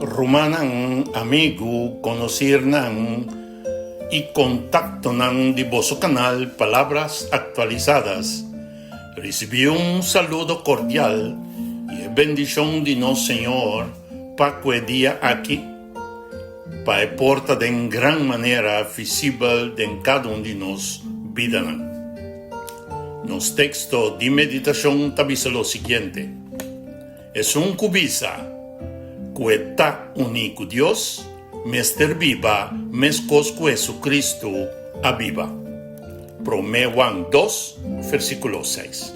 Rumannan, amigu, konosirnan i kontaktonan di boso kanal Palabras Actualizadas, risibí un saludo kordial i e bendishon di nos Señor pa ku e dia aki, pa e por ta den gran manera visibel den kada un di nos bidanan. Nos teksto di meditashon ta bisa lo siguiente. Esun ku bisa ku e ta uní ku Dios mester biba meskos ku Hesukristu a biba. Promé Juan dos, versíkulo seis.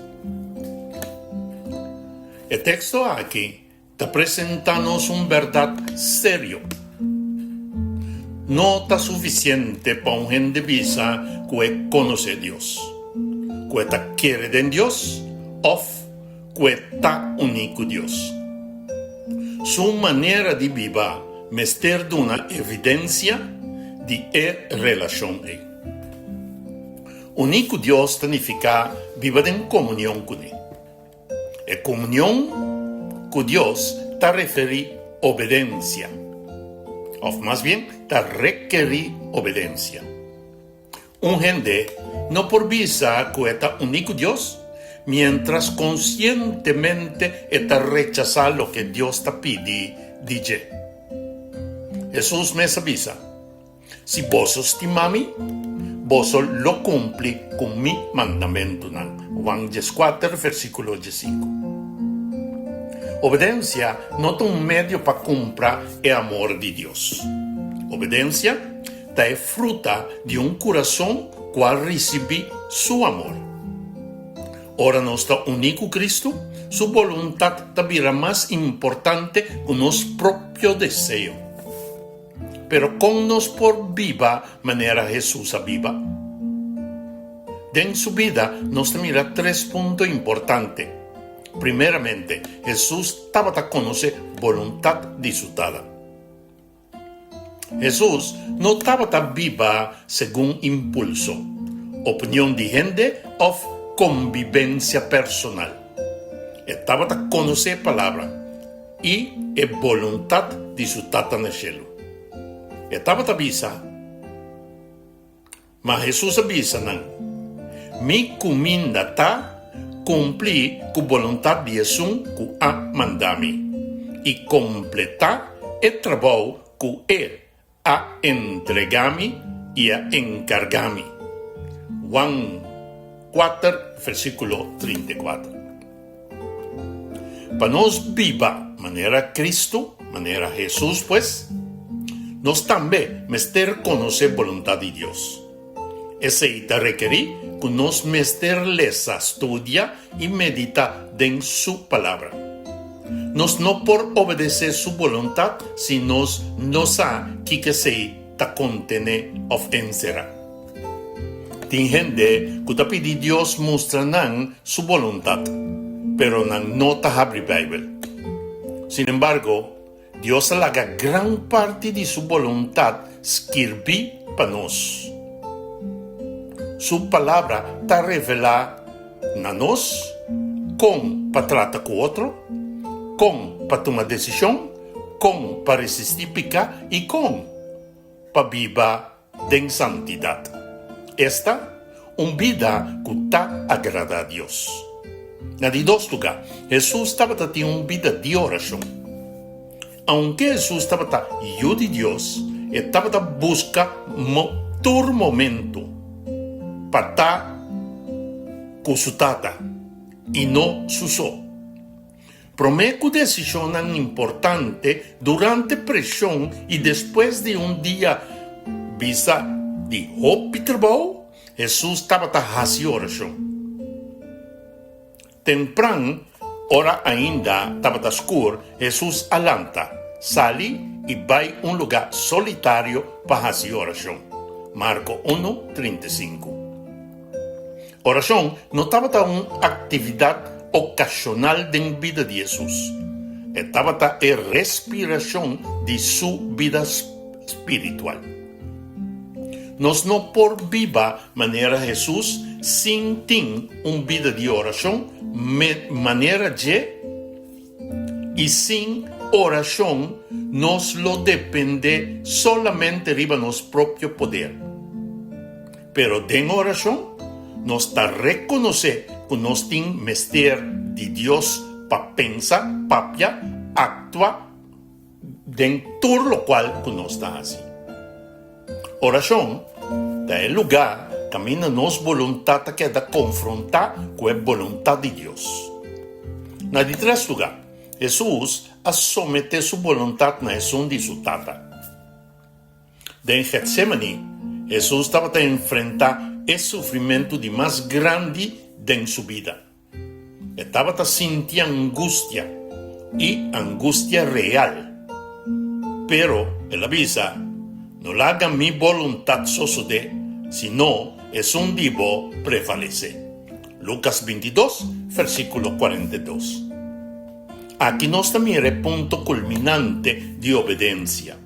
E teksto aki ta presentá nos un bèrdat serio. No ta sufisiente pa un hende bisa ku e konosé Dios, ku e ta kere den Dios òf ku e ta uní ku Dios. Su manera di biba mester duna evidensia di e relashon ei. Uní ku Dios ta nifiká biba den komunion kuné. E komunion ku Dios ta referí obedensia, òf mas bien ta rekerí obedensia. Un hende no por bisa ku e ta uní ku Dios miéntras konsientemente e ta rechasá loke Dios ta pidi di dje. Hesus mes a bisa, Si boso stima mi, boso lo kumpli ku mi mandamentunan. Juan dieskuater, versíkulo diesinku. Obedensia no ta un medio pa kumpra e amor di Dios. Obedensia ta e fruta di un kurason ku a risibí su amor. Ora nos ta uní ku Kristu, su boluntat ta bira mas importante ku nos propio deseo. Pero kon nos por biba manera Hesus a biba? Den su bida nos ta mira tres punto importante. Primeramente, Hesus tabata konosé boluntat di su Tata. Hesus no tabata biba segun impulso, opinion di hende òf kombibensia personal. E tabata konosé e Palabra i e boluntat di su Tata na shelu. E tabata bisa. Ma Hesus a bisa nan, Mi kuminda ta kumpli ku boluntat di esun ku a manda mi i kompletá e trabou ku e a entregá mi i a enkargá mi. Juan kuater, versíkulo 34. Pa nos biba manera Cristo, manera Hesus pues, nos tambe mester konosé boluntat di Dios. Esei ta rekerí ku nos mester lesa, studia i meditá den Su Palabra. Nos no por obedesé Su boluntat si nos no sa kiko esei ta kontené òf enserá. Tin hende ku ta pidi Dios mustra nan su boluntat, pero nan no ta habri Beibel. Sinembargo, Dios a laga gran parti di su boluntat skirbí pa nos. Su Palabra ta revelá na nos kon pa trata ku otro, kon pa tuma desishon, kon pa resistí piká i kon pa biba den santidat, esta, un bida ku ta agradá Dios. Na di dos lugá, Hesus tabata tin un bida di orashon. Aunke Hesus tabata Yu di Dios, e tabata buska tur momentu pa ta ku su Tata i no su so. Promé ku desishonnan importante, durante preshon i despues di un dia bisa di hopi trabou, Hesus tabata hasi orashon. Tempran, ora ainda tabata skur, Hesus a lanta, sali i bai un lugá solitario pa hasi orashon. Marko unu, 35. Orashon no tabata un aktividat okashonal den bida di Hesus. E tabata e respirashon di su bida spiritual. Nos no por biba manera Hesus sin tin un bida di orashon manera dje i sin. orashon nos lo dependé solamente riba nos propio poder. Pero den orashon nos ta rekonosé ku nos tin mester di Dios pa pensa, papia, aktua den tur lokual ku nos ta hasi. Orashon ta e lugá kaminda nos boluntat ta keda konfrontá ku e boluntat di Dios. Na di tres lugá, Hesus a someté su boluntat na esun di su Tata. Den Getsemani, Hesus tabata enfrentá e sufrimentu di mas grandi den su bida. E tabata sinti angustia, i angustia real. Pero el a bisa, No laga mi boluntat sosodé, sino esun di bo prevalesé. Lukas bintidos, versíkulo kuarenta i dos. Aki nos ta mira e punto kulminante di obedensia.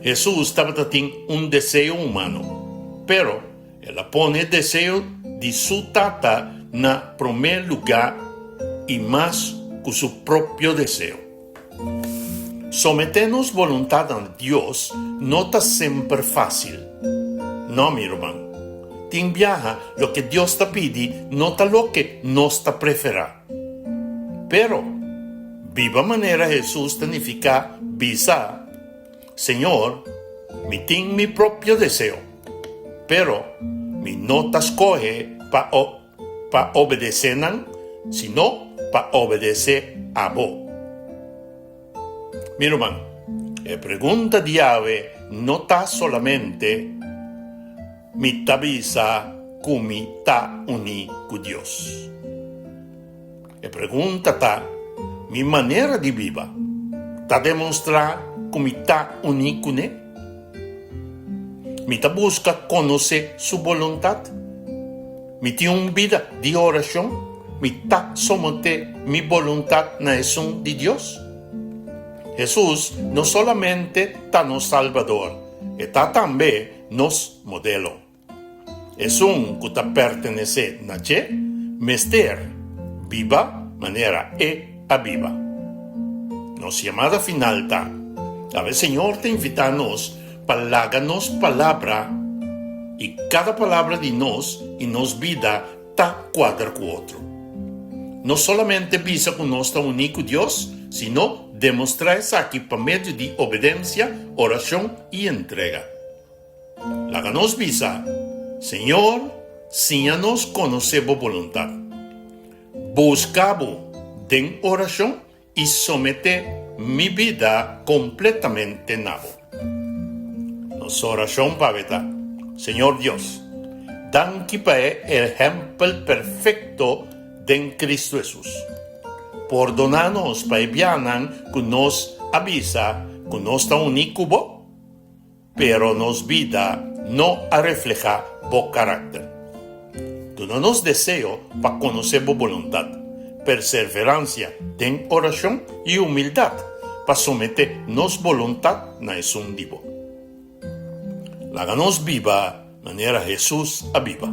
Hesus tabata tin un deseo humano, pero El a pone e deseo di su Tata na promé lugá i mas ku su propio deseo. Someté nos boluntat na Dios no ta semper fásil. No, mi ruman. Tin biaha loke Dios ta pidi no ta loke nos ta preferá. Pero, biba manera Hesus ta nifiká bisa, Señor, mi tin mi propio deseo, pero mi no ta scohe pa pa obedece nan, sino pa obedece abo. Mi ruman, e pregunta di awe no ta solamente, Mi ta bisa cu mi ta uni cu Dios? E pregunta ta, Mi manera di biba ta demostrá ku mi ta uní kuné? Mi ta buska konosé su boluntat? Mi tin un bida di orashon? Mi ta someté mi boluntat na esun di Dios? Hesus no solamente ta nos Salbador, e ta tambe nos modelo. Esun ku ta pertenesé na dje mester biba manera e a biba. Nos yamada final ta, Awe Señor ta invitá nos pa laga nos palabra i kada palabra di nos i nos bida ta kuadra ku otro. No solamente bisa ku nos ta uní ku Dios, sino demostrá esaki pa medio di obedensia, orashon i entrega. Laga nos bisa, Señor, siña nos konosé bo boluntat. Buska bo den orashon i someté mi bida kompletamente na bo. Nos orashon pa bo ta, Señor Dios, danki pa e ehèmpel perfekto den Kristu Hesus. Pordoná nos pa e bianan ku nos a bisa ku nos ta uní ku bo. Pero nos bida no a reflehá bo karakter. Duna nos deseo pa konosé bo boluntat, perserveransia den orashon i humildat pa someté nos boluntat na esun di bo. Laga nos biba manera Hesus a biba.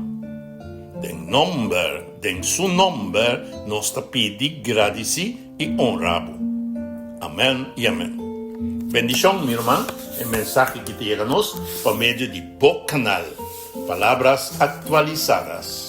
Den nòmber, den Su nòmber nos ta pidi, gradisí i honra bo. Amèn i amèn. Bendishon mi ruman, e mensahe ki ta yega nos pa medio di bo kanal Palabras Actualizadas.